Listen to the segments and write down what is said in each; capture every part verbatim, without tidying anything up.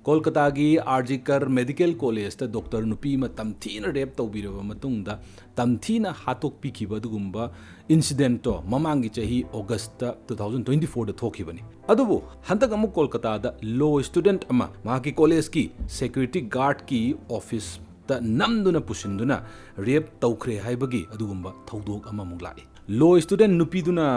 ꯀꯣꯜꯀꯇꯥꯒꯤ R G ꯀꯔ medical ꯀꯣꯂꯦꯖꯇ doctor ꯅꯨꯄꯤ ꯑꯃ ꯇꯝꯊꯤꯅ ꯔꯦꯞ ꯇꯧꯕꯤꯔꯕ ꯃꯇꯨꯡꯗ ꯇꯝꯊꯤꯅ ꯍꯥꯠꯇꯣꯛꯄꯤꯈꯤꯕ ꯑꯗꯨꯒꯨꯝꯕ ꯏꯟꯁꯤꯗꯦꯟꯠꯇꯣ ꯃꯃꯥꯡꯒꯤ ꯆꯍꯤ ꯑꯣꯒꯁꯇ two thousand twenty fourꯗ ꯊꯣꯛꯈꯤꯕꯅꯤ꯫ ꯑꯗꯨꯕꯨ ꯍꯟꯗꯛ ꯑꯃꯨꯛ ꯀꯣꯜꯀꯇꯥꯗ ꯂꯣ ꯁ꯭ꯇꯨꯗꯦꯟꯠ ꯑꯃ ꯃꯍꯥꯛꯀꯤ ꯀꯣꯂꯦꯖꯀꯤ ꯁꯦꯀ꯭ꯌꯨꯔꯤꯇꯤ ꯒꯥꯔꯗꯀꯤ ꯑꯣꯐꯤꯁꯇ ꯅꯝꯗꯨꯅ ꯄꯨꯁꯤꯟꯗꯨꯅ ꯔꯦꯞ ꯇꯧꯈ꯭ꯔꯦ ꯍꯥꯏꯕꯒꯤ ꯑꯗꯨꯒꯨꯝꯕ ꯊꯧꯗꯣꯛ ꯑꯃꯃꯨꯛ ꯂꯥꯛꯏ꯫ ꯂꯣ ꯁ꯭ꯇꯨꯗꯦꯟꯠ ꯅꯨꯄꯤꯗꯨꯅ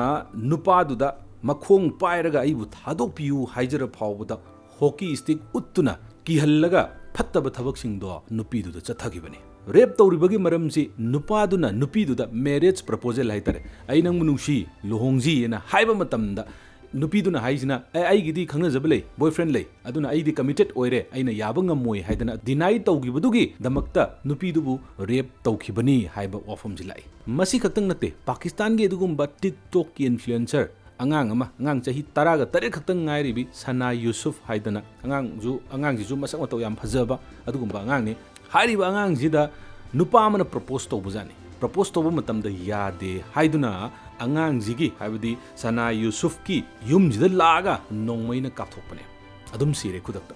ꯅꯨꯄꯥꯗꯨꯗ ꯃꯈꯣꯡ ꯄꯥꯏꯔꯒ "ꯑꯩꯕꯨ ꯊꯥꯗꯣꯛꯄꯤꯌꯨ" ꯍꯥꯏꯖꯔ ꯐꯥꯎꯕꯗ ꯍꯣꯀꯤ ꯁ꯭ꯇꯤꯛ ꯎꯠꯇꯨꯅ ꯀꯤꯍꯜꯂꯒ ꯐꯠꯇꯕ ꯊꯕꯛꯁꯤꯡꯗꯣ ꯅꯨꯄꯤꯗꯨꯗ ꯆꯠꯊꯈꯤꯕꯅꯤ꯫ ꯔꯦꯞ ꯇꯧꯔꯤꯕꯒꯤ ꯃꯔꯝꯁꯤ ꯅꯨꯄꯥꯗꯨꯅ ꯅꯨꯄꯤꯗꯨꯗ ꯃꯦꯔꯦꯖ ꯄ꯭ꯔꯄꯣꯖꯦꯜ ꯍꯥꯏꯇꯥꯔꯦ, "ꯑꯩ ꯅꯪꯕꯨ ꯅꯨꯡꯁꯤ, ꯂꯨꯍꯣꯡꯁꯤ" ꯑꯅ ꯍꯥꯏꯕ ꯃꯇꯝꯗ ꯅꯨꯄꯤꯗꯨꯅ ꯍꯥꯏꯁꯤꯅ, "ꯑꯦ, ꯑꯩꯒꯤꯗꯤ ꯈꯪꯅꯖꯕ ꯂꯩ, ꯕꯣꯏꯐ꯭ꯔꯦꯟ ꯂꯩ, ꯑꯗꯨꯅ ꯑꯩꯗꯤ ꯀꯃꯤꯇꯦꯠ ꯑꯣꯏꯔꯦ, ꯑꯩꯅ ꯌꯥꯕ ꯉꯝꯃꯣꯏ" ꯍꯥꯏꯗꯅ ꯗꯤꯅꯥꯏ ꯇꯧꯈꯤꯕꯗꯨꯒꯤꯗꯃꯛꯇ ꯅꯨꯄꯤꯗꯨꯕꯨ ꯔꯦꯞ ꯇꯧꯈꯤꯕꯅꯤ ꯍꯥꯏꯕ ꯋꯥꯐꯝꯁꯤ ꯂꯥꯛꯏ꯫ ꯃꯁꯤ ꯈꯛꯇꯪ ꯅꯠꯇꯦ, ꯄꯥꯀꯤꯁꯇꯥꯟꯒꯤ ꯑꯗꯨꯒꯨꯝꯕ TikTokꯀꯤ ꯏꯟꯐ꯭ꯂꯨꯑꯦꯟꯁꯔ ꯑꯉꯥꯡ ꯑꯃ, ꯑꯉꯥꯡ ꯆꯍꯤ ꯇꯔꯥꯒ ꯇꯔꯦꯠ ꯈꯛꯇꯪ ꯉꯥꯏꯔꯤꯕꯤ ꯁꯅꯥ ꯌꯨꯁꯨꯐ ꯍꯥꯏꯗꯅ ꯑꯉꯥꯡꯁꯨ, ꯑꯉꯥꯡꯁꯤꯁꯨ ꯃꯁꯛ ꯃꯇꯧ ꯌꯥꯝ ꯐꯖꯕ ꯑꯗꯨꯒꯨꯝꯕ ꯑꯉꯥꯡꯅꯤ꯫ ꯍꯥꯏꯔꯤꯕ ꯑꯉꯥꯡꯁꯤꯗ ꯅꯨꯄꯥ ꯑꯃꯅ ꯄ꯭ꯔꯄꯣꯁ ꯇꯧꯕꯖꯥꯠꯅꯤ꯫ ꯄ꯭ꯔꯄꯣꯁ ꯇꯧꯕ ꯃꯇꯝꯗ ꯌꯥꯗꯦ ꯍꯥꯏꯗꯨꯅ ꯑꯉꯥꯡꯁꯤꯒꯤ, ꯍꯥꯏꯕꯗꯤ ꯁꯅꯥ ꯌꯨꯁꯨꯐꯀꯤ ꯌꯨꯝꯁꯤꯗ ꯂꯥꯛꯑꯒ ꯅꯣꯡꯃꯩꯅ ꯀꯥꯞꯊꯣꯛꯄꯅꯦ꯫ ꯑꯗꯨꯝ ꯁꯤꯔꯦ ꯈꯨꯗꯛꯇ꯫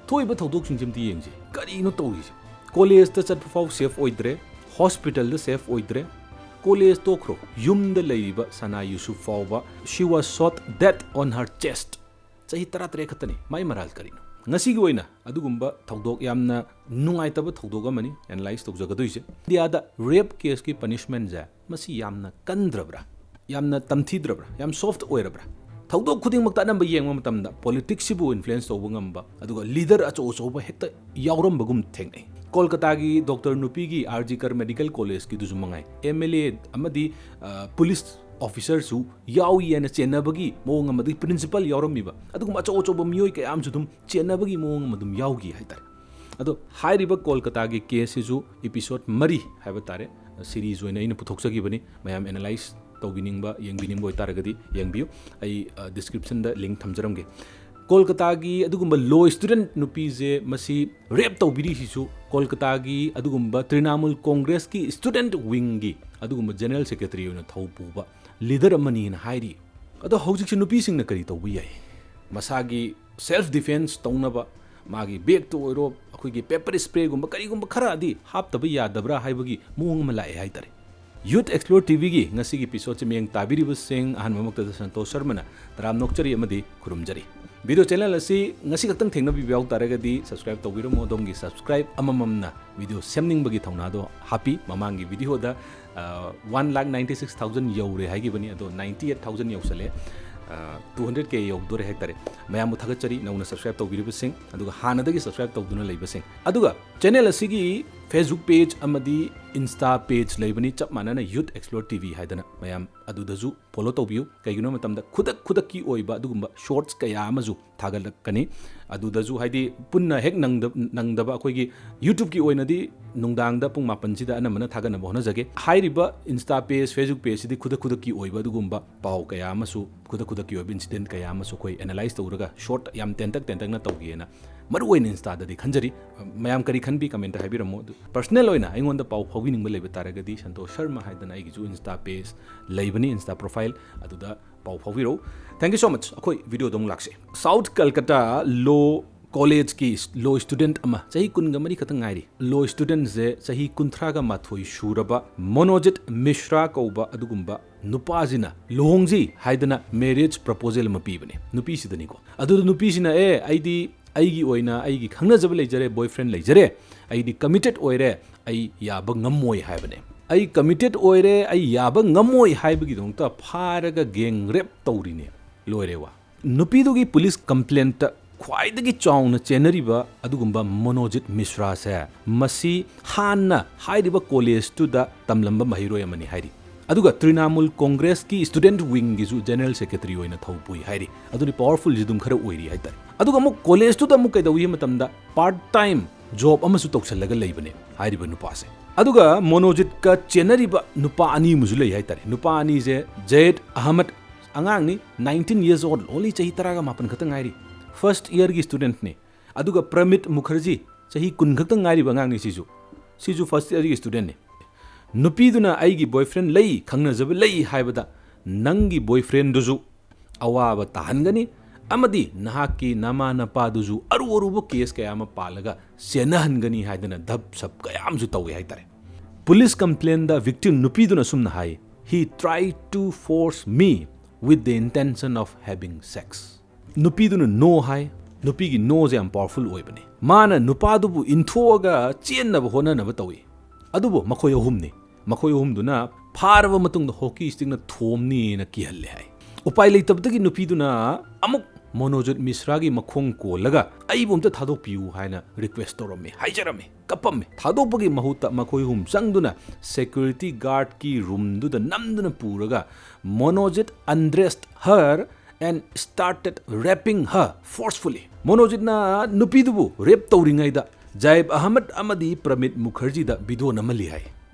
ꯊꯣꯛꯏꯕ ꯊꯧꯗꯣꯛꯁꯤꯡꯁꯤ ꯑꯝꯇ ꯌꯦꯡꯁꯤ꯫ ꯀꯔꯤꯅꯣ ꯇꯧꯔꯤꯁꯦ? ꯀꯣꯂꯦꯖꯇ ꯆꯠꯄ ꯐꯥꯎ ꯁꯦꯐ ꯑꯣꯏꯗ꯭ꯔꯦ, ꯍꯣꯁꯄꯤꯇꯥꯜꯗ ꯁꯦꯐ ꯑꯣꯏꯗ꯭ꯔꯦ꯫ ꯀꯣꯂꯦꯖ ꯇꯣꯛꯈ꯭ꯔꯣ, ꯌꯨꯝꯗ ꯂꯩꯔꯤꯕ ꯁꯅꯥ ꯌꯨꯁꯨꯐ ꯐꯥꯎꯕ, "She was shot dead on her chest"꯫ ꯆꯍꯤ ꯇꯔꯥꯇꯔꯦꯠ ꯈꯛꯇꯅꯤ, ꯃꯥꯏ ꯃꯔꯥꯜ ꯀꯔꯤꯅꯣ? ꯉꯁꯤꯒꯤ ꯑꯣꯏꯅ ꯑꯗꯨꯒꯨꯝꯕ ꯊꯧꯗꯣꯛ, ꯌꯥꯝꯅ ꯅꯨꯡꯉꯥꯏꯇꯕ ꯊꯧꯗꯣꯛ ꯑꯃꯅꯤ ꯑꯦꯅꯥꯂꯥꯏꯁ ꯇꯧꯖꯒꯗꯣꯏꯁꯦ꯫ ꯏꯟꯗꯤꯌꯥꯗ ꯔꯦꯞ ꯀꯦꯁꯀꯤ ꯄꯅꯤꯁꯃꯦꯟꯁꯦ ꯃꯁꯤ ꯌꯥꯝꯅ ꯀꯟꯗ꯭ꯔꯕ꯭ꯔꯥ? ꯌꯥꯝꯅ ꯇꯝꯊꯤꯗ꯭ꯔꯕ꯭ꯔꯥ? ꯌꯥꯝ ꯁꯣꯐꯠ ꯑꯣꯏꯔꯕ꯭ꯔꯥ? ꯊꯧꯗꯣꯛ ꯈꯨꯗꯤꯡꯃꯛꯇ ꯑꯅꯝꯕ ꯌꯦꯡꯕ ꯃꯇꯝꯗ ꯄꯣꯂꯤꯇꯤꯛꯁꯁꯤꯕꯨ ꯏꯟꯐ꯭ꯂꯨꯑꯦꯟꯁ ꯇꯧꯕ ꯉꯝꯕ, ꯑꯗꯨꯒ ꯂꯤꯗꯔ ꯑꯆꯧ ꯑꯆꯧꯕ ꯍꯦꯛꯇ ꯌꯥꯎꯔꯝꯕꯒꯨꯝ ꯊꯦꯡꯅꯩ꯫ ꯀꯣꯜꯀꯇꯥꯒꯤ ꯗꯣꯛꯇꯔ ꯅꯨꯄꯤꯒꯤ ꯑꯥꯔ ꯖꯤ ꯀꯔ ꯃꯦꯗꯤꯀꯦꯜ ꯀꯣꯂꯦꯖꯀꯤꯗꯨꯁꯨ ꯃꯉꯥꯏ, ꯑꯦꯝ ꯑꯦꯜ ꯑꯦ ꯑꯃꯗꯤ, ꯑ, ꯄꯨꯂꯤꯁ ꯑꯣꯐꯤꯁꯔꯁꯨ ꯌꯥꯎꯏ ꯍꯥꯏꯅ ꯆꯦꯟꯅꯕꯒꯤ ꯃꯑꯣꯡ ꯑꯃ, ꯑꯗꯒꯤ ꯄ꯭ꯔꯤꯟꯁꯤꯄꯜ ꯌꯥꯎꯔꯝꯃꯤꯕ, ꯑꯗꯨꯒꯨꯝꯕ ꯑꯆꯧ ꯑꯆꯧꯕ ꯃꯤꯑꯣꯏ ꯀꯌꯥ ꯑꯃꯁꯨ ꯑꯗꯨꯝ ꯆꯦꯟꯅꯕꯒꯤ ꯃꯑꯣꯡ ꯑꯃ ꯑꯗꯨꯝ ꯌꯥꯎꯈꯤ ꯍꯥꯏꯇꯥꯔꯦ꯫ ꯑꯗꯣ ꯍꯥꯏꯔꯤꯕ ꯀꯣꯜꯀꯇꯥꯒꯤ ꯀꯦꯁꯁꯤꯁꯨ ꯏꯄꯤꯁꯣꯗ ꯃꯔꯤ ꯍꯥꯏꯕ ꯇꯥꯔꯦ, ꯁꯤꯔꯤꯁ ꯑꯣꯏꯅ ꯑꯩꯅ ꯄꯨꯊꯣꯛꯆꯈꯤꯕꯅꯤ꯫ ꯃꯌꯥꯝ ꯑꯦꯅꯥꯂꯥꯏꯁ ꯇꯧꯕꯤꯅꯤꯡꯕ, ꯌꯦꯡꯕꯤꯅꯤꯡꯕ ꯑꯣꯏꯇꯥꯔꯒꯗꯤ ꯌꯦꯡꯕꯤꯌꯨ꯫ ꯑꯩ, ꯑ, ꯗꯤꯁꯀ꯭ꯔꯤꯞꯁꯟꯗ ꯂꯤꯡꯛ ꯊꯝꯖꯔꯝꯒꯦ꯫ ꯀꯣꯜꯀꯇꯥꯒꯤ ꯑꯗꯨꯒꯨꯝꯕ ꯂꯣ ꯁ꯭ꯇꯨꯗꯦꯟꯠ ꯅꯨꯄꯤꯁꯦ, ꯃꯁꯤ ꯔꯦꯞ ꯇꯧꯕꯤꯔꯤꯁꯤꯁꯨ ꯀꯣꯜꯀꯇꯥꯒꯤ ꯑꯗꯨꯒꯨꯝꯕ ꯇ꯭ꯔꯤꯅꯥꯃꯨꯜ ꯀꯣꯡꯒ꯭ꯔꯦꯁꯀꯤ ꯁ꯭ꯇꯨꯗꯦꯟꯠ ꯋꯤꯡꯒꯤ ꯑꯗꯨꯒꯨꯝꯕ ꯖꯦꯅꯔꯦꯜ ꯁꯦꯀ꯭ꯔꯦꯇꯔꯤ ꯑꯣꯏꯅ ꯊꯧ ꯄꯨꯕ ꯂꯤꯗꯔ ꯑꯃꯅꯤꯅ ꯍꯥꯏꯔꯤ꯫ ꯑꯗꯣ ꯍꯧꯖꯤꯛꯁꯦ ꯅꯨꯄꯤꯁꯤꯡꯅ ꯀꯔꯤ ꯇꯧꯕ ꯌꯥꯏ? ꯃꯁꯥꯒꯤ ꯁꯦꯜꯐ ꯗꯤꯐꯦꯟꯁ ꯇꯧꯅꯕ, ꯃꯥꯒꯤ ꯕꯦꯒꯇ ꯑꯣꯏꯔꯣ, ꯑꯩꯈꯣꯏꯒꯤ ꯄꯦꯄꯔ ꯁ꯭ꯄ꯭ꯔꯦꯒꯨꯝꯕ ꯀꯔꯤꯒꯨꯝꯕ ꯈꯔꯗꯤ ꯍꯥꯞꯇꯕ ꯌꯥꯗꯕ꯭ꯔꯥ ꯍꯥꯏꯕꯒꯤ ꯃꯑꯣꯡ ꯑꯃ ꯂꯥꯛꯑꯦ ꯍꯥꯏꯇꯥꯔꯦ꯫ ꯌꯨꯠ ꯑꯦꯛꯁꯄ꯭ꯂꯣꯔ ꯇꯤꯚꯤꯒꯤ ꯉꯁꯤꯒꯤ ꯑꯦꯄꯤꯁꯣꯗꯁꯦ ꯃꯤꯠꯌꯦꯡ ꯇꯥꯕꯤꯔꯤꯕꯁꯤꯡ ꯑꯍꯥꯟꯕꯃꯛꯇꯗ ꯁꯟꯇꯣꯁ ꯁꯔꯃꯅ ꯇꯔꯥꯝꯅ ꯑꯣꯛꯆꯔꯤ ꯑꯃꯗꯤ ꯈꯨꯔꯨꯝꯖꯔꯤ꯫ ꯚꯤꯗꯤꯑꯣ ꯆꯦꯅꯦꯜ ꯑꯁꯤ ꯉꯁꯤ ꯈꯛꯇꯪ ꯊꯦꯡꯅꯕꯤꯕ ꯌꯥꯎ ꯇꯥꯔꯒꯗꯤ, ꯁꯕꯁꯀ꯭ꯔꯥꯏꯕ ꯇꯧꯕꯤꯔꯝꯃꯣ꯫ ꯑꯗꯣꯝꯒꯤ ꯁꯕꯁꯀ꯭ꯔꯥꯏꯕ ꯑꯃꯃꯝꯅ ꯚꯤꯗꯤꯑꯣ ꯁꯦꯝꯅꯤꯡꯕꯒꯤ ꯊꯧꯅꯥꯗꯣ ꯍꯥꯞꯄꯤ꯫ ꯃꯃꯥꯡꯒꯤ ꯚꯤꯗꯤꯑꯣꯗ one lakh ninety six thousand ꯌꯧꯔꯦ ꯍꯥꯏꯈꯤꯕꯅꯤ, ꯑꯗꯣ ꯅꯥꯏꯟꯇꯤ ꯑꯩꯠ ꯊꯥꯎꯖꯟ ꯌꯧꯁꯜꯂꯦ꯫ ꯇꯨ ꯍꯟꯗ꯭ꯔꯦꯗ ꯀꯦ ꯌꯧꯗꯣꯔꯦ ꯍꯥꯏꯇꯥꯔꯦ꯫ ꯃꯌꯥꯝꯕꯨ ꯊꯥꯒꯠꯆꯔꯤ, ꯅꯧꯅ ꯁꯕꯁꯀ꯭ꯔꯥꯏꯕ ꯇꯧꯕꯤꯔꯤꯕꯁꯤꯡ꯫ ꯑꯗꯨꯒ ꯍꯥꯟꯅꯗꯒꯤ ꯁꯕꯁꯀ꯭ꯔꯥꯏꯕ ꯇꯧꯗꯨꯅ ꯂꯩꯕꯁꯤꯡ꯫ ꯑꯗꯨꯒ ꯆꯦꯅꯦꯜ ꯑꯁꯤꯒꯤ ꯐꯦꯁꯕꯨꯛ ꯄꯦꯖ ꯑꯃꯗꯤ ꯏꯟꯁꯇꯥ ꯄꯦꯖ ꯂꯩꯕꯅꯤ, ꯆꯞ ꯃꯥꯟꯅꯅ ꯌꯨꯠ ꯑꯦꯛꯁꯄ꯭ꯂꯣꯔ ꯇꯤꯚꯤ ꯍꯥꯏꯗꯅ꯫ ꯃꯌꯥꯝ ꯑꯗꯨꯗꯁꯨ ꯐꯣꯂꯣ ꯇꯧꯕꯤꯌꯨ꯫ ꯀꯩꯒꯤꯅꯣ ꯍꯥꯏꯕ ꯃꯇꯝꯗ ꯈꯨꯗꯛ ꯈꯨꯗꯛꯀꯤ ꯑꯣꯏꯕ ꯑꯗꯨꯒꯨꯝꯕ ꯁꯣꯔꯠꯁ ꯀꯌꯥ ꯑꯃꯁꯨ ꯊꯥꯒꯠꯂꯛꯀꯅꯤ꯫ ꯑꯗꯨꯗꯁꯨ ꯍꯥꯏꯗꯤ ꯄꯨꯟꯅ ꯍꯦꯛ ꯅꯪꯗ-, ꯅꯪꯗꯕ ꯑꯩꯈꯣꯏꯒꯤ ꯌꯨꯇ꯭ꯌꯨꯕꯀꯤ ꯑꯣꯏꯅꯗꯤ ꯅꯨꯡꯗꯥꯡꯗ ꯄꯨꯡ ꯃꯥꯄꯟꯁꯤꯗ ꯑꯅꯝꯕꯅ ꯊꯥꯒꯠꯅꯕ ꯍꯣꯠꯅꯖꯒꯦ꯫ ꯍꯥꯏꯔꯤꯕ ꯏꯟꯁꯇꯥ ꯄꯦꯖ, ꯐꯦꯁꯕꯨꯛ ꯄꯦꯖꯁꯤꯗꯤ ꯈꯨꯗꯛ ꯈꯨꯗꯛꯀꯤ ꯑꯣꯏꯕ ꯑꯗꯨꯒꯨꯝꯕ ꯄꯥꯎ ꯀꯌꯥ ꯑꯃꯁꯨ, ꯈꯨꯗꯛ ꯈꯨꯗꯛꯀꯤ ꯑꯣꯏꯕ ꯏꯟꯁꯤꯗꯦꯟꯠ ꯀꯌꯥ ꯑꯃꯁꯨ ꯑꯩꯈꯣꯏ ꯑꯦꯅꯥꯂꯥꯏꯁ ꯇꯧꯔꯒ ꯁꯣꯔꯠ ꯌꯥꯝ ꯇꯦꯟꯇꯛ ꯇꯦꯟꯇꯛꯅ ꯇꯧꯒꯦꯅ ꯃꯔꯨꯑꯣꯏꯅ ꯏꯟꯁꯇꯥꯗꯗꯤ ꯈꯟꯖꯔꯤ꯫ ꯃꯌꯥꯝ ꯀꯔꯤ ꯈꯟꯕꯤ ꯀꯃꯦꯟꯇ ꯍꯥꯏꯕꯤꯔꯝꯃꯣ꯫ ꯑꯗꯨ ꯄꯔꯁꯅꯦꯜ ꯑꯣꯏꯅ ꯑꯩꯉꯣꯟꯗ ꯄꯥꯎ ꯐꯥꯎꯕꯤꯅꯤꯡꯕ ꯂꯩꯕ ꯇꯥꯔꯒꯗꯤ ꯁꯟꯇꯣꯁ ꯁꯔꯃ ꯍꯥꯏꯗꯅ ꯑꯩꯒꯤꯁꯨ ꯏꯟꯁꯇꯥ ꯄꯦꯖ ꯂꯩꯕꯅꯤ, ꯏꯟꯁꯇꯥ ꯄ꯭ꯔꯣꯐꯥꯏꯜ, ꯑꯗꯨꯗ ꯄꯥꯎ ꯐꯥꯎꯕꯤꯔꯛꯎ꯫ Thank you so much꯫ ꯑꯩꯈꯣꯏ ꯚꯤꯗꯤꯑꯣꯗ ꯑꯃꯨꯛ ꯂꯥꯛꯁꯦ꯫ ꯁꯥꯎꯠ ꯀꯜꯀꯇꯥ ꯂꯣ ꯀꯣꯂꯦꯖꯀꯤ ꯂꯣ ꯁ꯭ꯇꯨꯗꯦꯟꯠ ꯑꯃ, ꯆꯍꯤ ꯀꯨꯟꯒ ꯃꯔꯤ ꯈꯛꯇ ꯉꯥꯏꯔꯤ꯫ ꯂꯣ ꯁ꯭ꯇꯨꯗꯦꯟꯠꯁꯦ ꯆꯍꯤ ꯀꯨꯟꯊ꯭ꯔꯥꯒ ꯃꯥꯊꯣꯏ ꯁꯨꯔꯕ ꯃꯣꯅꯣꯖꯤꯠ ꯃꯤꯁ꯭ꯔꯥ ꯀꯧꯕ ꯑꯗꯨꯒꯨꯝꯕ ꯅꯨꯄꯥꯁꯤꯅ ꯂꯨꯍꯣꯡꯁꯤ ꯍꯥꯏꯗꯅ ꯃꯦꯔꯤꯌꯦꯖ ꯄ꯭ꯔꯄꯣꯖꯦꯜ ꯑꯃ ꯄꯤꯕꯅꯦ ꯅꯨꯄꯤꯁꯤꯗꯅꯤꯀꯣ꯫ ꯑꯗꯨꯗ ꯅꯨꯄꯤꯁꯤꯅ, "ꯑꯦ, ꯑꯩꯗꯤ ꯑꯩꯒꯤ ꯑꯣꯏꯅ ꯑꯩꯒꯤ ꯈꯪꯅꯖꯕ ꯂꯩꯖꯔꯦ, ꯕꯣꯏꯐ꯭ꯔꯦꯟ ꯂꯩꯖꯔꯦ, ꯑꯩꯗꯤ ꯀꯃꯤꯇꯦꯗ ꯑꯣꯏꯔꯦ, ꯑꯩ ꯌꯥꯕ ꯉꯝꯃꯣꯏ" ꯍꯥꯏꯕꯅꯦ꯫ "ꯑꯩ ꯀꯃꯤꯇꯦꯗ ꯑꯣꯏꯔꯦ, ꯑꯩ ꯌꯥꯕ ꯉꯝꯃꯣꯏ" ꯍꯥꯏꯕꯒꯤꯗꯃꯛꯇ ꯐꯥꯔꯒ ꯒꯦꯡ ꯔꯦꯞ ꯇꯧꯔꯤꯅꯦ꯫ ꯂꯣꯏꯔꯦ ꯋꯥ꯫ ꯅꯨꯄꯤꯗꯨꯒꯤ ꯄꯨꯂꯤꯁ ꯀꯝꯄ꯭ꯂꯦꯟꯠꯇ ꯈ꯭ꯋꯥꯏꯗꯒꯤ ꯆꯥꯎꯅ ꯆꯦꯟꯅꯔꯤꯕ ꯑꯗꯨꯒꯨꯝꯕ ꯃꯣꯅꯣꯖꯤꯠ ꯃꯤꯁ꯭ꯔꯥꯁꯦ, ꯃꯁꯤ ꯍꯥꯟꯅ ꯍꯥꯏꯔꯤꯕ ꯀꯣꯂꯦꯖꯇꯨꯗ ꯇꯝꯂꯝꯕ ꯃꯍꯩꯔꯣꯏ ꯑꯃꯅꯤ ꯍꯥꯏꯔꯤ꯫ ꯑꯗꯨꯒ ꯇ꯭ꯔꯤꯅꯥꯃꯨꯜ ꯀꯣꯡꯒ꯭ꯔꯦꯁꯀꯤ ꯁ꯭ꯇꯨꯗꯦꯟꯠ ꯋꯤꯡꯒꯤꯁꯨ ꯖꯦꯅꯔꯦꯜ ꯁꯦꯀ꯭ꯔꯦꯇꯔꯤ ꯑꯣꯏꯅ ꯊꯧ ꯄꯨꯏ ꯍꯥꯏꯔꯤ꯫ ꯑꯗꯨꯅꯤ ꯄꯥꯋꯔꯐꯨꯜꯁꯤ ꯑꯗꯨꯝ ꯈꯔ ꯑꯣꯏꯔꯤ ꯍꯥꯏꯇꯥꯔꯦ꯫ ꯑꯗꯨꯒ ꯑꯃꯨꯛ ꯀꯣꯂꯦꯖꯇꯨꯗ ꯑꯃꯨꯛ ꯀꯩꯗꯧꯏ ꯍꯥꯏꯕ ꯃꯇꯝꯗ ꯄꯥꯔꯠ ꯇꯥꯏꯝ ꯖꯣꯕ ꯑꯃꯁꯨ ꯇꯧꯁꯜꯂꯒ ꯂꯩꯕꯅꯦ ꯍꯥꯏꯔꯤꯕ ꯅꯨꯄꯥꯁꯦ꯫ ꯑꯗꯨꯒ ꯃꯣꯅꯣꯖꯤꯠꯀ ꯆꯦꯟꯅꯔꯤꯕ ꯅꯨꯄꯥ ꯑꯅꯤ ꯑꯃꯁꯨ ꯂꯩ ꯍꯥꯏꯇꯥꯔꯦ꯫ ꯅꯨꯄꯥ ꯑꯅꯤꯁꯦ ꯖꯌꯦꯗ ꯑꯍꯃꯗ, ꯑꯉꯥꯡꯅꯤ, nineteen years old, only ꯆꯍꯤ ꯇꯔꯥꯒ ꯃꯥꯄꯟ ꯈꯛꯇ ꯉꯥꯏꯔꯤ, ꯐꯥꯔꯁꯠ ꯏꯌꯔꯒꯤ ꯁ꯭ꯇꯨꯗꯦꯟꯠꯅꯤ꯫ ꯑꯗꯨꯒ ꯄ꯭ꯔꯃꯤꯠ ꯃꯨꯈꯔꯖꯤ, ꯆꯍꯤ ꯀꯨꯟ ꯈꯛꯇ ꯉꯥꯏꯔꯤꯕ ꯑꯉꯥꯡꯅꯤ ꯁꯤꯁꯨ꯫ ꯁꯤꯁꯨ ꯐꯥꯔꯁꯠ ꯏꯌꯔꯒꯤ ꯁ꯭ꯇꯨꯗꯦꯟꯠꯅꯤ꯫ ꯅꯨꯄꯤꯗꯨꯅ "ꯑꯩꯒꯤ ꯕꯣꯏꯐ꯭ꯔꯦꯟ ꯂꯩ, ꯈꯪꯅꯖꯕ ꯂꯩ" ꯍꯥꯏꯕꯗ, "ꯅꯪꯒꯤ ꯕꯣꯏꯐ꯭ꯔꯦꯟꯗꯨꯁꯨ ꯑꯋꯥꯕ ꯇꯥꯍꯟꯒꯅꯤ, ꯑꯃꯗꯤ ꯅꯍꯥꯛꯀꯤ ꯅꯃꯥ ꯅꯄꯥꯗꯨꯁꯨ ꯑꯔꯨ ꯑꯔꯨꯕ ꯀꯦꯁ ꯀꯌꯥ ꯑꯃ ꯄꯥꯜꯂꯒ ꯆꯦꯟꯅꯍꯟꯒꯅꯤ ꯍꯥꯏꯗꯅ ꯙꯞ ꯁꯞ ꯀꯌꯥ ꯑꯃꯁꯨ ꯇꯧꯏ ꯍꯥꯏꯇꯥꯔꯦ꯫ ꯄꯨꯂꯤꯁ ꯀꯝꯄ꯭ꯂꯦꯟꯗ ꯚꯤꯛꯇꯤꯝ ꯅꯨꯄꯤꯗꯨꯅ ꯑꯁꯨꯝꯅ ꯍꯥꯏ, "He tried to force me with the intention of having sex." ꯅꯨꯄꯤꯗꯨꯅ ꯅꯣ ꯍꯥꯏ꯫ ꯅꯨꯄꯤꯒꯤ ꯅꯣꯁꯦ ꯌꯥꯝ ꯄꯥꯋꯔꯐꯨꯜ ꯑꯣꯏꯕꯅꯤ꯫ ꯃꯥꯅ ꯅꯨꯄꯥꯗꯨꯕꯨ ꯏꯟꯊꯣꯛꯑꯒ ꯆꯦꯟꯅꯕ ꯍꯣꯠꯅꯅꯕ ꯇꯧꯏ꯫ ꯑꯗꯨꯕꯨ ꯃꯈꯣꯏ ꯑꯍꯨꯝꯅꯤ꯫ ꯃꯈꯣꯏ ꯑꯍꯨꯝꯗꯨꯅ ꯐꯥꯔꯕ ꯃꯇꯨꯡꯗ ꯍꯣꯀꯤ ꯁ꯭ꯇꯤꯛꯅ ꯊꯣꯝꯅꯤꯅ ꯀꯤꯍꯜꯂꯦ ꯍꯥꯏ꯫ ꯎꯄꯥꯏ ꯂꯩꯇꯕꯗꯒꯤ ꯅꯨꯄꯤꯗꯨꯅ ꯑꯃꯨꯛ ꯃꯣꯅꯣꯖꯤꯠ ꯃꯤꯁ꯭ꯔꯥꯒꯤ ꯃꯈꯣꯡ ꯀꯣꯜꯂꯒ "ꯑꯩꯕꯨ ꯑꯝꯇ ꯊꯥꯗꯣꯛꯄꯤꯌꯨ" ꯍꯥꯏꯅ ꯔꯤꯀ꯭ꯋꯦꯁ ꯇꯧꯔꯝꯃꯤ, ꯍꯥꯏꯖꯔꯝꯃꯤ, ꯀꯞꯄꯝꯃꯤ꯫ ꯊꯥꯗꯣꯛꯄꯒꯤ ꯃꯍꯨꯠꯇ ꯃꯈꯣꯏ ꯑꯍꯨꯝ ꯆꯪꯗꯨꯅ ꯁꯦꯀ꯭ꯌꯨꯔꯤꯇꯤ ꯒꯥꯔꯗꯀꯤ ꯔꯨꯝꯗꯨꯗ ꯅꯝꯗꯨꯅ ꯄꯨꯔꯒ ꯃꯣꯅꯣꯖꯤꯠ undressed her and started raping her forcefully. ꯃꯣꯅꯣꯖꯤꯠꯅ ꯅꯨꯄꯤꯗꯨꯕꯨ ꯔꯦꯞ ꯇꯧꯔꯤꯉꯩꯗ ꯖꯥꯏꯕ ꯑꯍꯃꯗ ꯑꯃꯗꯤ ꯄ꯭ꯔꯃꯤꯠ ꯃꯨꯈꯔꯖꯤꯗ ꯚꯤꯗꯤꯑꯣ ꯅꯝꯍꯜꯂꯤ ꯍꯥꯏ꯫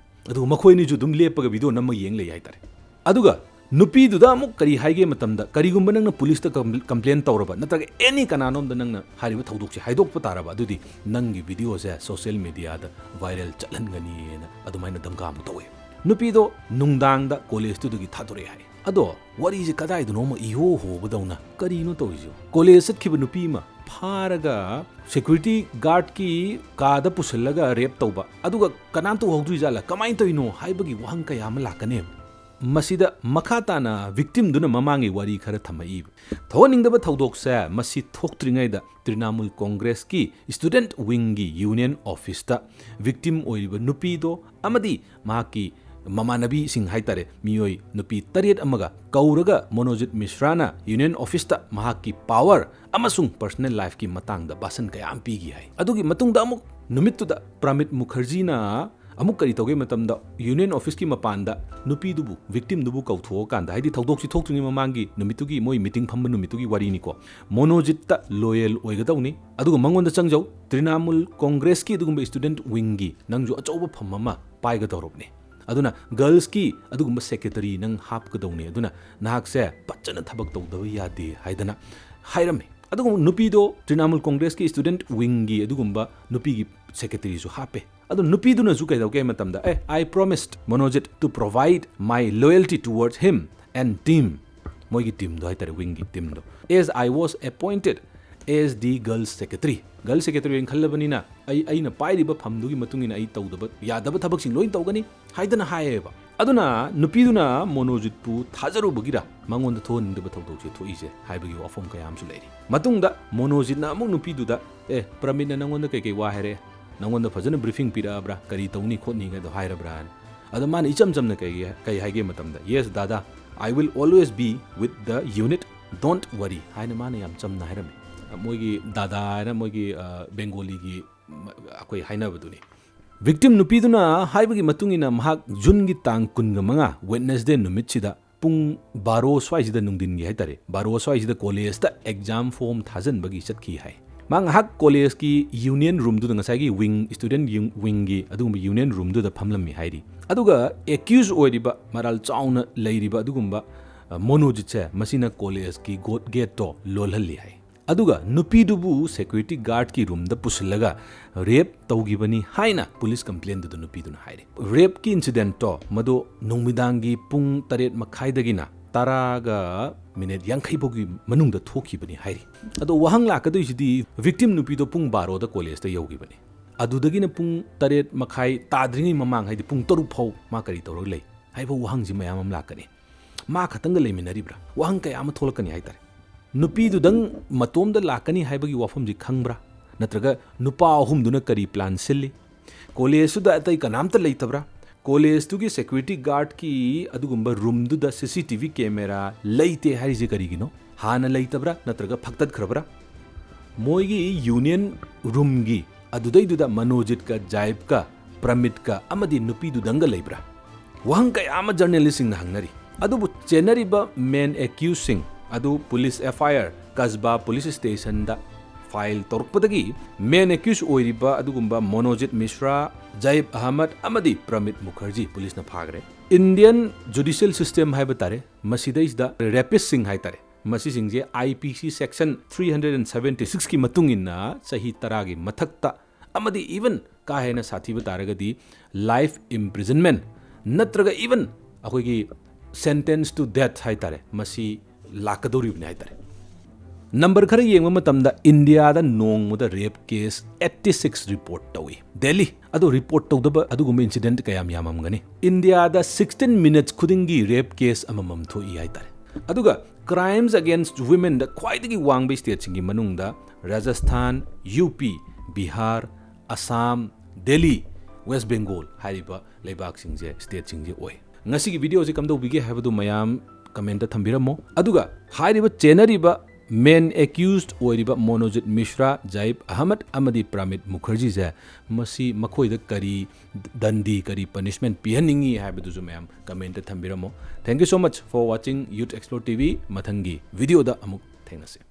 ꯑꯗꯨꯒ ꯃꯈꯣꯏ ꯑꯅꯤꯁꯨ ꯑꯗꯨꯝ ꯂꯦꯞꯄꯒ ꯚꯤꯗꯤꯑꯣ ꯅꯝꯃ ꯌꯦꯡ ꯂꯩ ꯍꯥꯏꯇꯥꯔꯦ꯫ ꯑꯗꯨꯒ ꯅꯨꯄꯤꯗꯨꯗ ꯑꯃꯨꯛ ꯀꯔꯤ ꯍꯥꯏꯒꯦ ꯃꯇꯝꯗ, ꯀꯔꯤꯒꯨꯝꯕ ꯅꯪꯅ ꯄꯨꯂꯤꯁꯇ ꯀꯝ-, ꯀꯝꯄ꯭ꯂꯦꯟ ꯇꯧꯔꯕ, ꯅꯠꯇ꯭ꯔꯒ ꯑꯦꯅꯤ ꯀꯅꯥꯅꯣꯝꯗ ꯅꯪꯅ ꯍꯥꯏꯔꯤꯕ ꯊꯧꯗꯣꯛꯁꯦ ꯍꯥꯏꯗꯣꯛꯄ ꯇꯥꯔꯕ, ꯑꯗꯨꯗꯤ ꯅꯪꯒꯤ ꯚꯤꯗꯤꯑꯣꯁꯦ ꯁꯣꯁꯤꯌꯦꯜ ꯃꯤꯗꯤꯌꯥꯗ ꯚꯥꯏꯔꯦꯜ ꯆꯠꯍꯟꯒꯅꯤꯅ ꯑꯗꯨꯃꯥꯏꯅ ꯙꯝꯀꯥ ꯑꯃꯨꯛ ꯇꯧꯋꯦ꯫ ꯅꯨꯄꯤꯗꯣ ꯅꯨꯡꯗꯥꯡꯗ ꯀꯣꯂꯦꯖꯇꯨꯗꯒꯤ ꯊꯥꯗꯣꯔꯛꯑꯦ ꯍꯥꯏ꯫ ꯑꯗꯣ ꯋꯥꯔꯤꯁꯦ ꯀꯗꯥꯏꯗꯅꯣꯃ ꯏꯍꯣ ꯍꯣꯕꯗꯧꯅ, ꯀꯔꯤꯅꯣ ꯇꯧꯔꯤꯁꯤꯕꯣ? ꯀꯣꯂꯦꯖ ꯆꯠꯈꯤꯕ ꯅꯨꯄꯤ ꯑꯃ ꯐꯥꯔꯒ ꯁꯦꯀ꯭ꯌꯨꯔꯤꯇꯤ ꯒꯥꯔꯗꯀꯤ ꯀꯥꯗ ꯄꯨꯁꯤꯜꯂꯒ ꯔꯦꯞ ꯇꯧꯕ, ꯑꯗꯨꯒ ꯀꯅꯥꯝꯇ ꯎꯍꯧꯗ꯭ꯔꯤꯖꯥꯠꯂ, ꯀꯃꯥꯏꯅ ꯇꯧꯔꯤꯅꯣ ꯍꯥꯏꯕꯒꯤ ꯋꯥꯍꯪ ꯀꯌꯥ ꯑꯃ ꯂꯥꯛꯀꯅꯦꯕ꯫ ꯃꯁꯤꯗ ꯃꯈꯥ ꯇꯥꯅ ꯚꯤꯛꯇꯤꯝꯗꯨꯅ ꯃꯃꯥꯡꯒꯤ ꯋꯥꯔꯤ ꯈꯔ ꯊꯝꯃꯛꯏꯕ꯫ ꯊꯧꯍꯟꯅꯤꯡꯗꯕ ꯊꯧꯗꯣꯛꯁꯦ ꯃꯁꯤ ꯊꯣꯛꯇ꯭ꯔꯤꯉꯩꯗ ꯇ꯭ꯔꯤꯅꯥꯃꯨꯜ ꯀꯣꯡꯒ꯭ꯔꯦꯁꯀꯤ ꯁ꯭ꯇꯨꯗꯦꯟꯠ ꯋꯤꯡꯒꯤ ꯌꯨꯅꯤꯌꯟ ꯑꯣꯐꯤꯁꯇ ꯚꯤꯛꯇꯤꯝ ꯑꯣꯏꯔꯤꯕ ꯅꯨꯄꯤꯗꯣ ꯑꯃꯗꯤ ꯃꯍꯥꯛꯀꯤ ꯃꯃꯥꯟꯅꯕꯤꯁꯤꯡ ꯍꯥꯏꯇꯥꯔꯦ, ꯃꯤꯑꯣꯏ ꯅꯨꯄꯤ ꯇꯔꯦꯠ ꯑꯃꯒ ꯀꯧꯔꯒ ꯃꯣꯅꯣꯖꯤꯠ ꯃꯤꯁ꯭ꯔꯥꯅ ꯌꯨꯅꯤꯌꯟ ꯑꯣꯐꯤꯁꯇ ꯃꯍꯥꯛꯀꯤ ꯄꯥꯋꯔ ꯑꯃꯁꯨꯡ ꯄꯔꯁꯣꯅꯦꯜ ꯂꯥꯏꯐꯀꯤ ꯃꯇꯥꯡꯗ ꯚꯥꯁꯟ ꯀꯌꯥ ꯑꯃ ꯄꯤꯈꯤ ꯍꯥꯏ꯫ ꯑꯗꯨꯒꯤ ꯃꯇꯨꯡꯗ ꯑꯃꯨꯛ ꯅꯨꯃꯤꯠꯇꯨꯗ ꯄ꯭ꯔꯃꯤꯠ ꯃꯨꯈꯔꯖꯤꯅ ꯑꯃꯨꯛ ꯀꯔꯤ ꯇꯧꯒꯦ ꯃꯇꯝꯗ, ꯌꯨꯅꯤꯌꯟ ꯑꯣꯐꯤꯁꯀꯤ ꯃꯄꯥꯟꯗ ꯅꯨꯄꯤꯗꯨꯕꯨ, ꯚꯤꯛꯇꯤꯝꯗꯨꯕꯨ ꯀꯧꯊꯣꯛꯑꯀꯥꯟꯗ, ꯍꯥꯏꯗꯤ ꯊꯧꯗꯣꯛꯁꯤ ꯊꯣꯛꯇ꯭ꯔꯤꯉꯩ ꯃꯃꯥꯡꯒꯤ ꯅꯨꯃꯤꯠꯇꯨꯒꯤ ꯃꯣꯏ ꯃꯤꯇꯤꯡ ꯐꯝꯕ ꯅꯨꯃꯤꯠꯇꯨꯒꯤ ꯋꯥꯔꯤꯅꯤꯀꯣ, ꯃꯣꯅꯣꯖꯤꯠꯇ ꯂꯣꯌꯦꯜ ꯑꯣꯏꯒꯗꯧꯅꯤ, ꯑꯗꯨꯒ ꯃꯉꯣꯟꯗ ꯆꯪꯖꯧ, ꯇ꯭ꯔꯤꯅꯥꯃꯨꯜ ꯀꯣꯡꯒ꯭ꯔꯦꯁꯀꯤ ꯑꯗꯨꯒꯨꯝꯕ ꯁ꯭ꯇꯨꯗꯦꯟꯠ ꯋꯤꯡꯒꯤ ꯅꯪꯁꯨ ꯑꯆꯧꯕ ꯐꯝ ꯑꯃ ꯄꯥꯏꯒꯗꯧꯔꯕꯅꯤ꯫ ꯑꯗꯨꯅ ꯒꯔꯜꯁꯀꯤ ꯑꯗꯨꯒꯨꯝꯕ ꯁꯦꯀ꯭ꯔꯦꯇꯔꯤ ꯅꯪ ꯍꯥꯞꯀꯗꯧꯅꯤ꯫ ꯑꯗꯨꯅ ꯅꯍꯥꯛꯁꯦ ꯐꯖꯅ ꯊꯕꯛ ꯇꯧꯗꯕ ꯌꯥꯗꯦ ꯍꯥꯏꯗꯅ ꯍꯥꯏꯔꯝꯃꯤ꯫ ꯑꯗꯨꯒ ꯅꯨꯄꯤꯗꯣ ꯇ꯭ꯔꯤꯅꯥꯃꯨꯜ ꯀꯣꯡꯒ꯭ꯔꯦꯁꯀꯤ ꯁ꯭ꯇꯨꯗꯦꯟꯠ ꯋꯤꯡꯒꯤ ꯑꯗꯨꯒꯨꯝꯕ ꯅꯨꯄꯤꯒꯤ ꯁꯦꯀ꯭ꯔꯦꯇꯔꯤꯁꯨ ꯍꯥꯞꯄꯦ꯫ ꯑꯗꯣ ꯅꯨꯄꯤꯗꯨꯅꯁꯨ ꯀꯩꯗꯧꯒꯦ ꯍꯥꯏꯕ ꯃꯇꯝꯗ, "ꯑꯦ, I promised Monojit to provide my loyalty towards him and team." ꯃꯣꯏꯒꯤ ꯇꯤꯝꯗꯣ ꯍꯥꯏꯇꯥꯔꯦ, ꯋꯤꯡꯒꯤ ꯇꯤꯝꯗꯣ꯫ As I was appointed as the girls secretary, girl secretary ꯑꯣꯏꯅ ꯈꯜꯂꯕꯅꯤꯅ ꯑꯩ, ꯑꯩꯅ ꯄꯥꯏꯔꯤꯕ ꯐꯝꯗꯨꯒꯤ ꯃꯇꯨꯡ ꯏꯟꯅ ꯑꯩ ꯇꯧꯗꯕ ꯌꯥꯗꯕ ꯊꯕꯛꯁꯤꯡ ꯂꯣꯏ ꯇꯧꯒꯅꯤ ꯍꯥꯏꯗꯅ ꯍꯥꯏꯌꯦꯕ꯫ ꯑꯗꯨꯅ ꯅꯨꯄꯤꯗꯨꯅ ꯃꯣꯅꯣꯖꯤꯠꯄꯨ ꯊꯥꯖꯔꯨꯕꯒꯤꯔ ꯃꯉꯣꯟꯗ ꯊꯣꯛꯍꯟꯅꯤꯡꯗꯕ ꯊꯧꯗꯣꯛꯁꯦ ꯊꯣꯛꯏꯁꯦ ꯍꯥꯏꯕꯒꯤ ꯋꯥꯐꯝ ꯀꯌꯥ ꯑꯃꯁꯨ ꯂꯩꯔꯤ꯫ ꯃꯇꯨꯡꯗ ꯃꯣꯅꯣꯖꯤꯠꯅ ꯑꯃꯨꯛ ꯅꯨꯄꯤꯗꯨꯗ, "ꯑꯦ, ꯄ꯭ꯔꯃꯤꯠꯅ ꯅꯪꯉꯣꯟꯗ ꯀꯩꯀꯩ ꯋꯥ ꯍꯥꯏꯔꯛꯑꯦ? ꯅꯪꯉꯣꯟꯗ ꯐꯖꯅ ꯕ꯭ꯔꯤꯐꯤꯡ ꯄꯤꯔꯛꯑꯕ꯭ꯔꯥ? ꯀꯔꯤ ꯇꯧꯅꯤ ꯈꯣꯠꯅꯤ?" ꯍꯥꯏꯗꯣ ꯍꯥꯏꯔꯕ꯭ꯔꯥꯅ꯫ ꯑꯗꯣ ꯃꯥꯅ ꯏꯆꯝ ꯆꯝꯅ ꯀꯩ, ꯀꯩ ꯍꯥꯏꯒꯦ ꯃꯇꯝꯗ, "Yes, Dada, I will always be with the unit, don't worry" ꯍꯥꯏꯅ ꯃꯥꯅ ꯌꯥꯝ ꯆꯝꯅ ꯍꯥꯏꯔꯝꯃꯤ꯫ ꯃꯣꯏꯒꯤ ꯗꯥꯗꯥ ꯍꯥꯏꯅ ꯃꯣꯏꯒꯤ, ꯑ, ꯕꯦꯡꯒꯣꯂꯤꯒꯤ ꯃ-, ꯑꯩꯈꯣꯏ ꯍꯥꯏꯅꯕꯗꯨꯅꯤ꯫ ꯚꯤꯛꯇꯤꯝ ꯅꯨꯄꯤꯗꯨꯅ ꯍꯥꯏꯕꯒꯤ ꯃꯇꯨꯡ ꯏꯟꯅ ꯃꯍꯥꯛ ꯖꯨꯟꯒꯤ ꯇꯥꯡ ꯀꯨꯟꯒ ꯃꯉꯥ, ꯋꯦꯠꯅꯁꯗꯦ ꯅꯨꯃꯤꯠꯁꯤꯗ ꯄꯨꯡ ꯕꯥꯔꯣ ꯁ꯭ꯋꯥꯏꯁꯤꯗ, ꯅꯨꯡꯊꯤꯟꯒꯤ ꯍꯥꯏꯇꯥꯔꯦ, ꯕꯥꯔꯣ ꯁ꯭ꯋꯥꯏꯁꯤꯗ ꯀꯣꯂꯦꯖꯇ ꯑꯦꯛꯖꯥꯝ ꯐꯣꯔꯝ ꯊꯥꯖꯤꯟꯕꯒꯤ ꯆꯠꯈꯤ ꯍꯥꯏ꯫ ꯃꯥ ꯉꯥꯏꯍꯥꯛ ꯀꯣꯂꯦꯖꯀꯤ ꯌꯨꯅꯤꯌꯟ ꯔꯨꯝꯗꯨꯗ, ꯉꯁꯥꯏꯒꯤ ꯋꯤꯡ, ꯁ꯭ꯇꯨꯗꯦꯟꯠ ꯌꯨ-, ꯋꯤꯡꯒꯤ ꯑꯗꯨꯒꯨꯝꯕ ꯌꯨꯅꯤꯌꯟ ꯔꯨꯝꯗꯨꯗ ꯐꯝꯂꯝꯃꯤ ꯍꯥꯏꯔꯤ꯫ ꯑꯗꯨꯒ ꯑꯦꯀ꯭ꯌꯨꯁ ꯑꯣꯏꯔꯤꯕ, ꯃꯔꯥꯜ ꯆꯥꯎꯅ ꯂꯩꯔꯤꯕ ꯑꯗꯨꯒꯨꯝꯕ, ꯑ, ꯃꯣꯅꯣꯖꯤꯠꯁꯦ, ꯃꯁꯤꯅ ꯀꯣꯂꯦꯖꯀꯤ ꯒꯣꯠ ꯒꯦꯠꯇꯣ ꯂꯣꯜꯍꯜꯂꯤ ꯍꯥꯏ꯫ ꯑꯗꯨꯒ ꯅꯨꯄꯤꯗꯨꯕꯨ ꯁꯦꯀ꯭ꯌꯨꯔꯤꯇꯤ ꯒꯥꯔꯗꯀꯤ ꯔꯨꯝꯗ ꯄꯨꯁꯤꯜꯂꯒ ꯔꯦꯞ ꯇꯧꯈꯤꯕꯅꯤ ꯍꯥꯏꯅ ꯄꯨꯂꯤꯁ ꯀꯝꯄ꯭ꯂꯦꯟꯗꯨꯗ ꯅꯨꯄꯤꯗꯨꯅ ꯍꯥꯏꯔꯤ꯫ ꯔꯦꯞꯀꯤ ꯏꯟꯁꯤꯗꯦꯟꯠꯇꯣ ꯃꯗꯨ ꯅꯨꯃꯤꯗꯥꯡꯒꯤ ꯄꯨꯡ ꯇꯔꯦꯠ ꯃꯈꯥꯏꯗꯒꯤꯅ ꯇꯔꯥꯒ ꯃꯤꯅꯤꯠ ꯌꯥꯡꯈꯩ ꯐꯥꯎꯒꯤ ꯃꯅꯨꯡꯗ ꯊꯣꯛꯈꯤꯕꯅꯤ ꯍꯥꯏꯔꯤ꯫ ꯑꯗꯣ ꯋꯥꯍꯪ ꯂꯥꯛꯀꯗꯣꯏꯁꯤꯗꯤ, ꯚꯤꯛꯇꯤꯝ ꯅꯨꯄꯤꯗꯣ ꯄꯨꯡ ꯕꯥꯔꯣꯗ ꯀꯣꯂꯦꯖꯇ ꯌꯧꯈꯤꯕꯅꯤ, ꯑꯗꯨꯗꯒꯤꯅ ꯄꯨꯡ ꯇꯔꯦꯠ ꯃꯈꯥꯏ ꯇꯥꯗ꯭ꯔꯤꯉꯩ ꯃꯃꯥꯡ, ꯍꯥꯏꯗꯤ ꯄꯨꯡ ꯇꯔꯨꯛ ꯐꯥꯎ ꯃꯥ ꯀꯔꯤ ꯇꯧꯔꯒ ꯂꯩ ꯍꯥꯏꯕ ꯋꯥꯍꯪꯁꯤ ꯃꯌꯥꯝ ꯑꯃ ꯂꯥꯛꯀꯅꯤ꯫ ꯃꯥ ꯈꯛꯇꯪꯒ ꯂꯩꯃꯤꯟꯅꯔꯤꯕ꯭ꯔꯥ? ꯋꯥꯍꯪ ꯀꯌꯥ ꯑꯃ ꯊꯣꯛꯂꯛꯀꯅꯤ ꯍꯥꯏꯇꯥꯔꯦ꯫ ꯅꯨꯄꯤꯗꯨꯗꯪ ꯃꯇꯣꯝꯗ ꯂꯥꯛꯀꯅꯤ ꯍꯥꯏꯕꯒꯤ ꯋꯥꯐꯝꯁꯤ ꯈꯪꯕ꯭ꯔꯥ? ꯅꯠꯇ꯭ꯔꯒ ꯅꯨꯄꯥ ꯑꯍꯨꯝꯗꯨꯅ ꯀꯔꯤ ꯄ꯭ꯂꯥꯟ ꯁꯤꯜꯂꯤ? ꯀꯣꯂꯦꯖꯇꯨꯗ ꯑꯇꯩ ꯀꯅꯥꯝꯇ ꯂꯩꯇꯕ꯭ꯔꯥ? ꯀꯣꯂꯦꯖꯇꯨꯒꯤ ꯁꯦꯀ꯭ꯌꯨꯔꯤꯇꯤ ꯒꯥꯔꯗꯀꯤ ꯑꯗꯨꯒꯨꯝꯕ ꯔꯨꯝꯗꯨꯗ ꯁꯤ ꯁꯤ ꯇꯤ ꯚꯤ ꯀꯦꯃꯦꯔꯥ ꯂꯩꯇꯦ ꯍꯥꯏꯔꯤꯁꯦ ꯀꯔꯤꯒꯤꯅꯣ? ꯍꯥꯟꯅ ꯂꯩꯇꯕ꯭ꯔꯥ ꯅꯠꯇ꯭ꯔꯒ ꯐꯛꯇꯠꯈ꯭ꯔꯕ꯭ꯔꯥ? ꯃꯣꯏꯒꯤ ꯌꯨꯅꯤꯌꯟ ꯔꯨꯝꯒꯤ ꯑꯗꯨꯗꯩꯗꯨꯗ ꯃꯅꯣꯖꯤꯠꯀ ꯖꯥꯏꯕꯀ ꯄ꯭ꯔꯃꯤꯠꯀ ꯑꯃꯗꯤ ꯅꯨꯄꯤꯗꯨꯗꯪꯒ ꯂꯩꯕ꯭ꯔꯥ? ꯋꯥꯍꯪ ꯀꯌꯥ ꯑꯃ ꯖꯔꯅꯦꯂꯤꯁꯁꯤꯡꯅ ꯍꯪꯅꯔꯤ꯫ ꯑꯗꯨꯕꯨ ꯆꯦꯟꯅꯔꯤꯕ ꯃꯦꯟ ꯑꯦꯀ꯭ꯌꯨꯁꯁꯤꯡ ꯑꯗꯨ ꯄꯨꯂꯤꯁ ꯑꯦꯐ ꯑꯥꯏ ꯑꯥꯔ ꯀꯁꯕꯥ ꯄꯨꯂꯤꯁ ꯁ꯭ꯇꯦꯁꯟꯗ ꯐꯥꯏꯜ ꯇꯧꯔꯛꯄꯗꯒꯤ ꯃꯦꯟ ꯑꯦꯀ꯭ꯌꯨꯁ ꯑꯣꯏꯔꯤꯕ ꯑꯗꯨꯒꯨꯝꯕ ꯃꯣꯅꯣꯖꯤꯠ ꯃꯤꯁ꯭ꯔꯥ, ꯖꯥꯏꯕ ꯑꯍꯃꯗ ꯑꯃꯗꯤ ꯄ꯭ꯔꯃꯤꯠ ꯃꯨꯈꯔꯖꯤ ꯄꯨꯂꯤꯁꯅ ꯐꯥꯈ꯭ꯔꯦ꯫ ꯏꯟꯗꯤꯌꯟ ꯖꯨꯗꯤꯁꯤꯌꯦꯜ ꯁꯤꯁꯇꯦꯝ ꯍꯥꯏꯕ ꯇꯥꯔꯦ, ꯃꯁꯤꯗꯩꯁꯤꯗ ꯔꯦꯄꯤꯁꯁꯤꯡ ꯍꯥꯏ ꯇꯥꯔꯦ, ꯃꯁꯤꯁꯤꯡꯁꯦ I P C section three hundred and seventy ꯁꯤꯛꯁꯀꯤ ꯃꯇꯨꯡ ꯏꯟꯅ ꯆꯍꯤ ꯇꯔꯥꯒꯤ ꯃꯊꯛꯇ ꯑꯃꯗꯤ even ꯀꯥ ꯍꯦꯟꯅ ꯁꯥꯊꯤꯕ ꯇꯥꯔꯒꯗꯤ life imprisonment ꯅꯠꯇ꯭ꯔꯒ even ꯑꯩꯈꯣꯏꯒꯤ sentence to death ꯍꯥꯏꯇꯥꯔꯦ, ꯃꯁꯤ ꯂꯥꯛꯀꯗꯧꯔꯤꯕꯅꯤ ꯍꯥꯏꯇꯥꯔꯦ꯫ ꯅꯝꯕꯔ ꯈꯔ ꯌꯦꯡꯕ ꯃꯇꯝꯗ ꯏꯟꯗꯤꯌꯥꯗ ꯅꯣꯡꯃꯗ rape case eighty six report ꯇꯧꯏ ꯗꯦꯜꯂꯤ꯫ ꯑꯗꯣ ꯔꯤꯄꯣꯔꯠ ꯇꯧꯗꯕ ꯑꯗꯨꯒꯨꯝꯕ ꯏꯟꯁꯤꯗꯦꯟꯠ ꯀꯌꯥꯝ ꯌꯥꯝꯃꯝꯒꯅꯤ? ꯏꯟꯗꯤꯌꯥꯗ ꯁꯤꯛꯁꯇꯤꯟ ꯃꯤꯅꯠꯁ ꯈꯨꯗꯤꯡꯒꯤ ꯔꯦꯞ ꯀꯦꯁ ꯑꯃꯃꯝ ꯊꯣꯛꯏ ꯍꯥꯏꯇꯥꯔꯦ꯫ ꯑꯗꯨꯒ crimes against womenꯗ ꯈ꯭ꯋꯥꯏꯗꯒꯤ ꯋꯥꯡꯕ ꯁ꯭ꯇꯦꯠꯁꯤꯡꯒꯤ ꯃꯅꯨꯡꯗ ꯔꯥꯖꯁꯊꯥꯟ, ꯌꯨ ꯄꯤ, ꯕꯤꯍꯥꯔ, ꯑꯁꯥꯝ, ꯗꯦꯜꯂꯤ, ꯋꯦꯁ ꯕꯦꯡꯒꯣꯜ ꯍꯥꯏꯔꯤꯕ ꯂꯩꯕꯥꯛꯁꯤꯡꯁꯦ, ꯁ꯭ꯇꯦꯠꯁꯤꯡꯁꯦ ꯑꯣꯏ꯫ ꯉꯁꯤꯒꯤ ꯚꯤꯗꯤꯑꯣꯁꯤ ꯀꯝꯗꯧꯕꯤꯒꯦ ꯍꯥꯏꯕꯗꯨ ꯃꯌꯥꯝ ꯀꯃꯦꯟꯇ ꯊꯝꯕꯤꯔꯝꯃꯣ꯫ ꯑꯗꯨꯒ ꯍꯥꯏꯔꯤꯕ ꯆꯦꯟꯅꯔꯤꯕ ꯃꯦꯟ ꯑꯦꯀ꯭ꯌꯨꯁ ꯑꯣꯏꯔꯤꯕ ꯃꯣꯅꯣꯖꯤꯠ ꯃꯤꯁ꯭ꯔꯥ, ꯖꯥꯏꯕ ꯑꯍꯃꯗ ꯑꯃꯗꯤ ꯄ꯭ꯔꯥꯃꯤꯠ ꯃꯨꯈꯔꯖꯤꯁꯦ ꯃꯁꯤ ꯃꯈꯣꯏꯗ ꯀꯔꯤ ꯗꯟꯗꯤ, ꯀꯔꯤ ꯄꯅꯤꯁꯃꯦꯟꯠ ꯄꯤꯍꯟꯅꯤꯡꯉꯤ ꯍꯥꯏꯕꯗꯨꯁꯨ ꯃꯌꯥꯝ ꯀꯃꯦꯟꯇ ꯊꯝꯕꯤꯔꯝꯃꯣ꯫ Thank you so much for watching Youth Explore T V꯫ ꯃꯊꯪꯒꯤ ꯚꯤꯗꯤꯑꯣꯗ ꯑꯃꯨꯛ ꯊꯦꯡꯅꯁꯤ꯫